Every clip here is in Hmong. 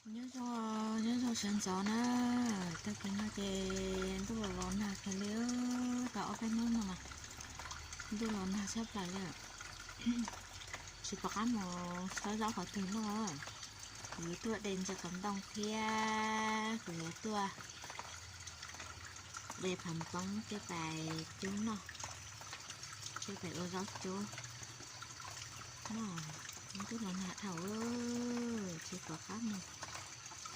Nyob zoo, nyob zoo sawv ntxov na. Tag kis no ces ntuj los los nag kawg li, tau ob peb hnub no mas ntuj los nag tshaj plaws li. Tsis pom qab mus sawb zaub qhov twg noj. Kuv yuav tuaj de ntses qos ntoo thiab kuv yuav tuaj de pham poob tej pais cub noj, tej pais ua zaub cub noj. Ntuj los nag dhau, tsis pom qab mus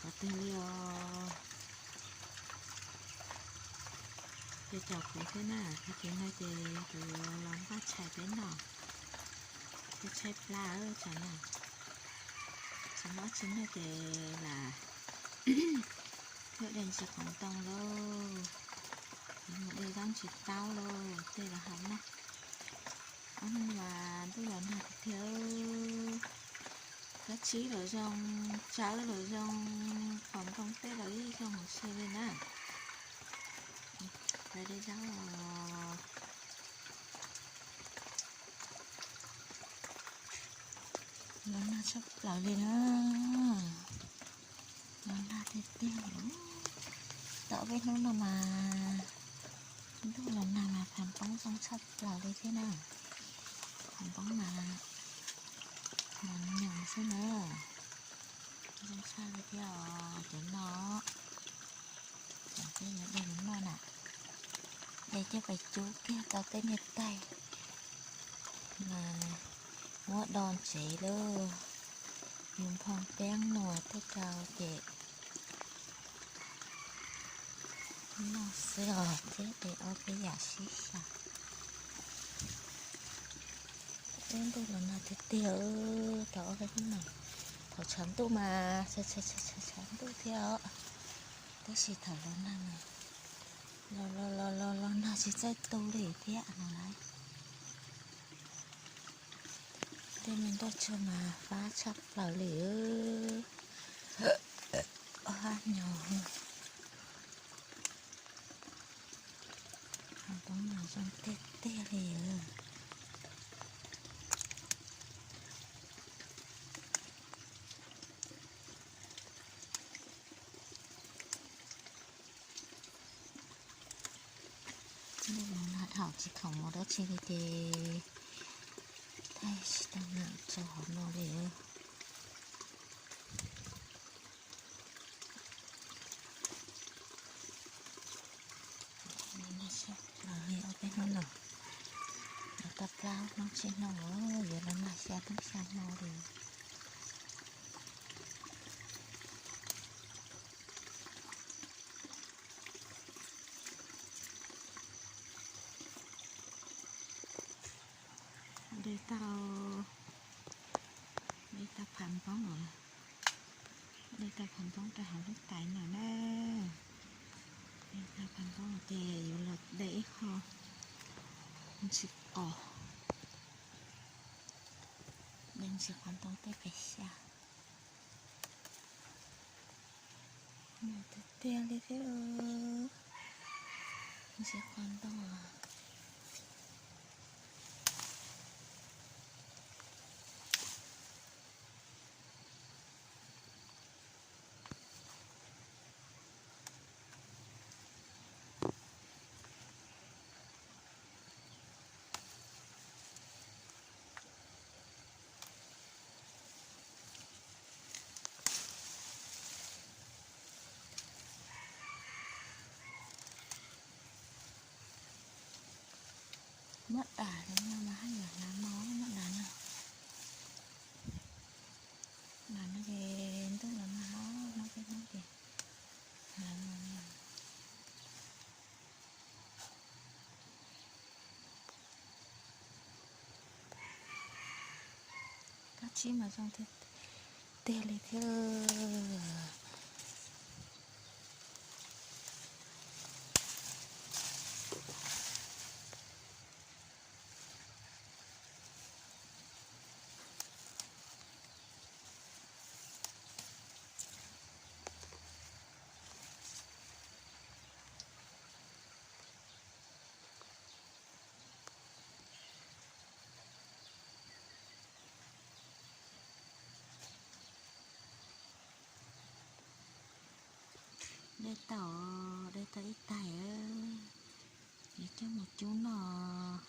qhov twg li os. Ces caum kuv thiab na, tag kis no ces kuv yuav los npaj tshais peb noj, peb tshaib plab tsam no, tsam no tsis noj ces lam tuaj de ntses qos ntoo lauj, mus de zaub ntsis taub lauj, tej los haus noj. Ob hnub no mas ntuj los nag tiag tiag, kab tsib los zoo, tsawb los zoo, qos ntoo tej los yeej zoo hauv si li na. Pais de zaub os. Los nag tshaj plaws li na, los nag tiag tiag. Tau ob peb hnub no mas ntuj los nag mas pham poob zoo tshaj plaws li thiab na. Pham poob mas mas nyoos xwb na, zoo tshaj li thiab os cov no. Cov peb yuav de mus noj na, de coj pais cub kiag tau tej niag taig mas muab do ntsev lawm, yus nphoo peeb nuas tej rau ces noj xwb os, thiab de ob peb yam sib xyaw. Ub, ntuj los nag tiag tiag, tau ob peb hnub no. Thaum tshav ntuj mas tshav ntuj thiab os, tab sis thaum los nag mas los los los los los nag tsis txawj tu li thiab no lauj. Tej me nroj tsag mas fab tshaj plaws li. Ob hab nyo, hab poob mas zoo tiag tiag li. Ntuj los nag dhau tsis khoom mus dab tsi li ces thaij tsis tau nam rau hauv no li. Nag tshaj plaws li ob peb hnub no, los tau plaub hnub tsib hnub yuav los nag xya hnub xya hmo li. De tau, de tau pham poob, de tau pham poob rau hauv lub tais no na. De tau pham poob ces yuav los de ib qho ntsis qos, de ntsis qos ntoo tej pes xya. Nag tiag tiag li thiab, ntsis qos ntoo. Muab dag li no mas haj yam hlav mos muab dag no. Dag no ces ntuj los nag, nag peb hnub ces hlav mos. Kab tsib mas zoo tiag tiag li thiab. Dej tau, dej tau ib taig, yuav coj mus cub noj.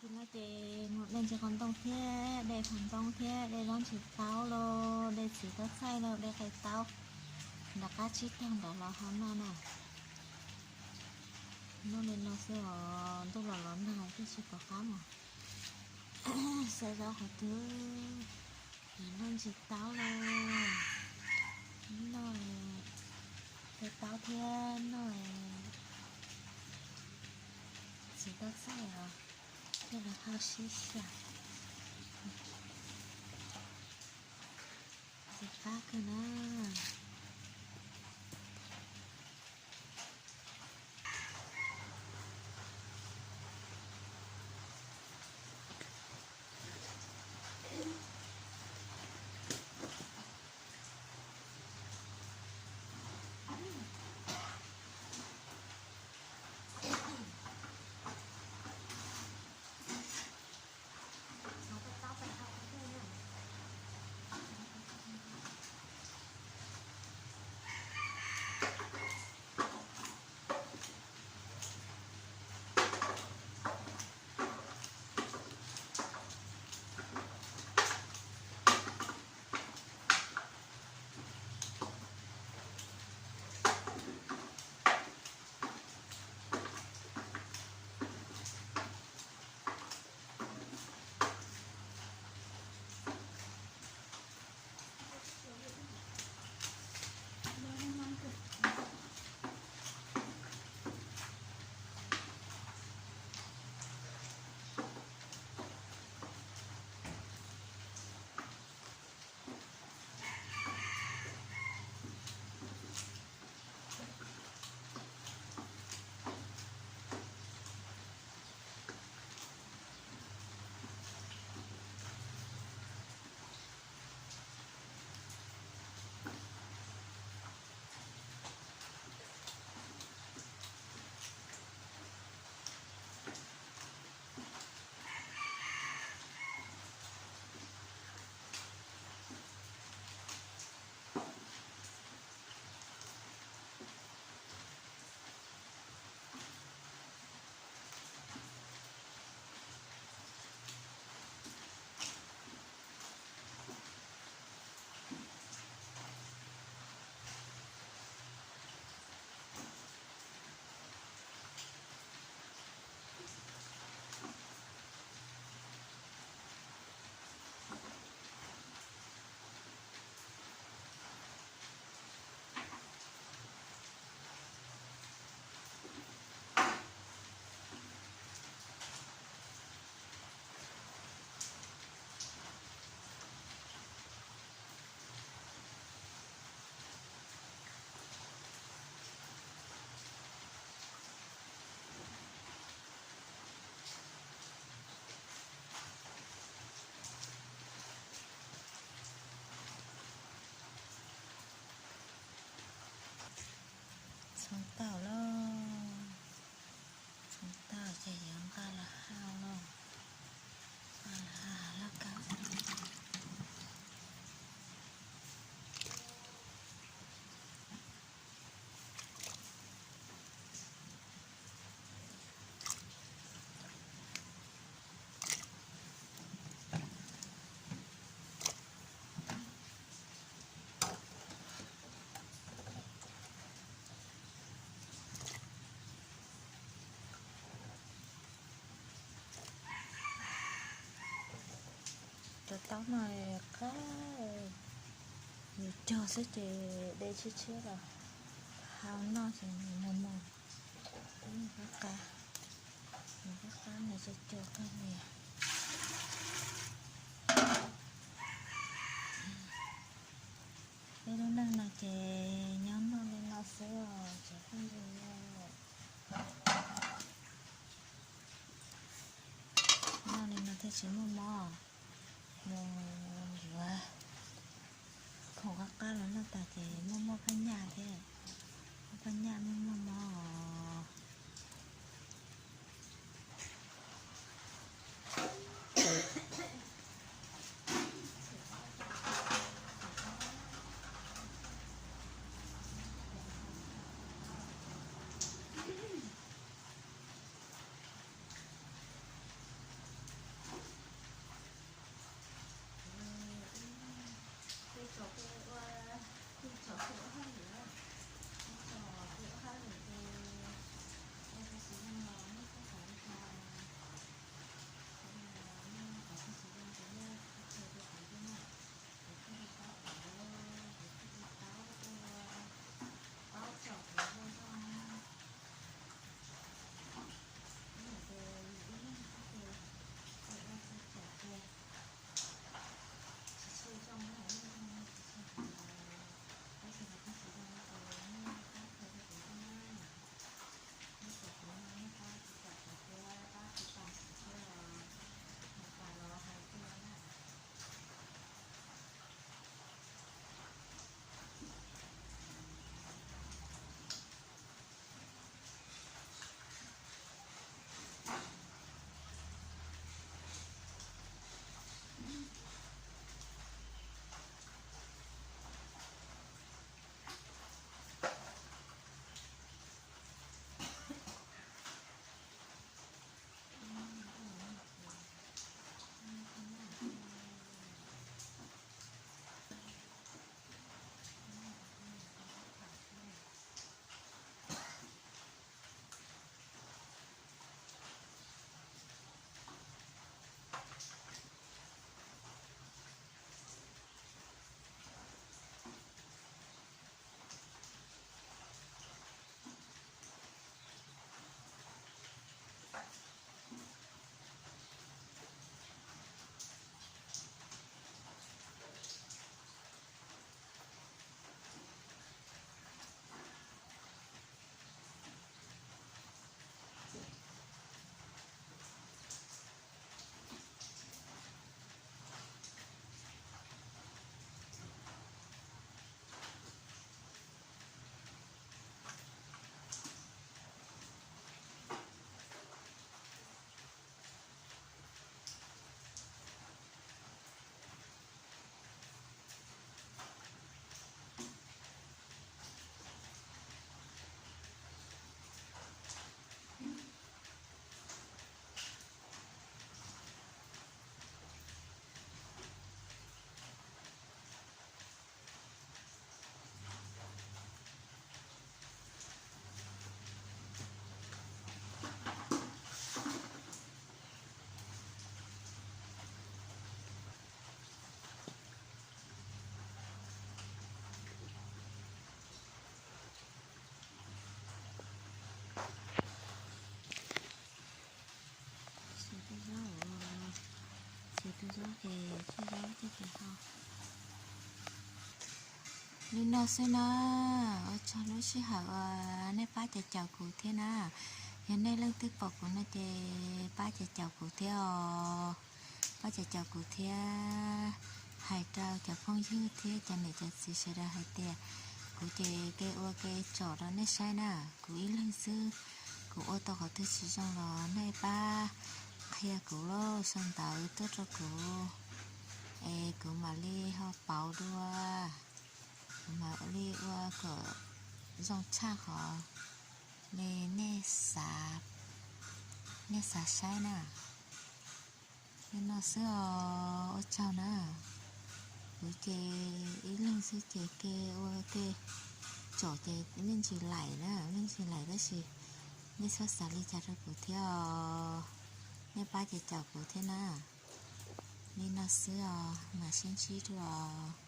Tus no ces mus de ntsis qos ntoo thiab de qos ntoo thiab de zaub ntsis taub los de txiv tau txhaij los de qos taub nram qab tsib taug nrad los ho noj na. Noj li no xwb os, ntuj los los nag thiaj tsis pom qab mus. Xav zaub qhov twg, noj ntsis taub los noj qos taub thiab noj txiv tau txhaij os, thiaj li haj sib xyaw. Ntxim qab kawg na. Txhoov tau lauj, txhoov tau ces yuav nqa los hau lauj, nqa los hau laj kab. Cov taub no qab, yus cog xwb ces de tshiab tshiab los hau noj ces nws mos mos, nws qab qab, nws qab qab nws cog cog kawg li. Peb lub neej no ces nyob noj li no xwb os tsoom phooj ywg. Tsis muaj mob, mus yuav khoom qab qab los noj tas ces muaj muaj phaj nyaj thiab, muaj phaj nyaj muaj muaj mob os. Xaws tus zaub, xaws tus zaub ces tshuaj zaub coj tes hau. Li no xwb na, ua tsaug lub sij hawm uas nej pab caum caum kuv thiab na. Yog nej leej twg pom kuv no ces pab caum caum kuv thiab os. Pab caum caum kuv thiab, hais rau cov phooj ywg thiab cov niam cov txiv sawv daws hais tias kuv ces ke ua ke tsom rau nej saib na. Kuv ib leeg xwb, kuv ua tau qhov twg tsis zoo los nej pab qhia kuv lauj, sau ntawv tuaj rau kuv es kuv mam li ho pauv dua, kuv mam li ua kom zoo tshaj qhov nej, nej xav saib na. Li no xwb os, ua tsaug na. Kuv ces ib leeg xwb ces ke ua ke tsom ces me ntsis laim na, me ntsis laim tab sis nej txhob xav li cas rau kuv thiab os. Nej pab caum caum kuv thiab na. Li no xwb os, mam sib ntsib dua os.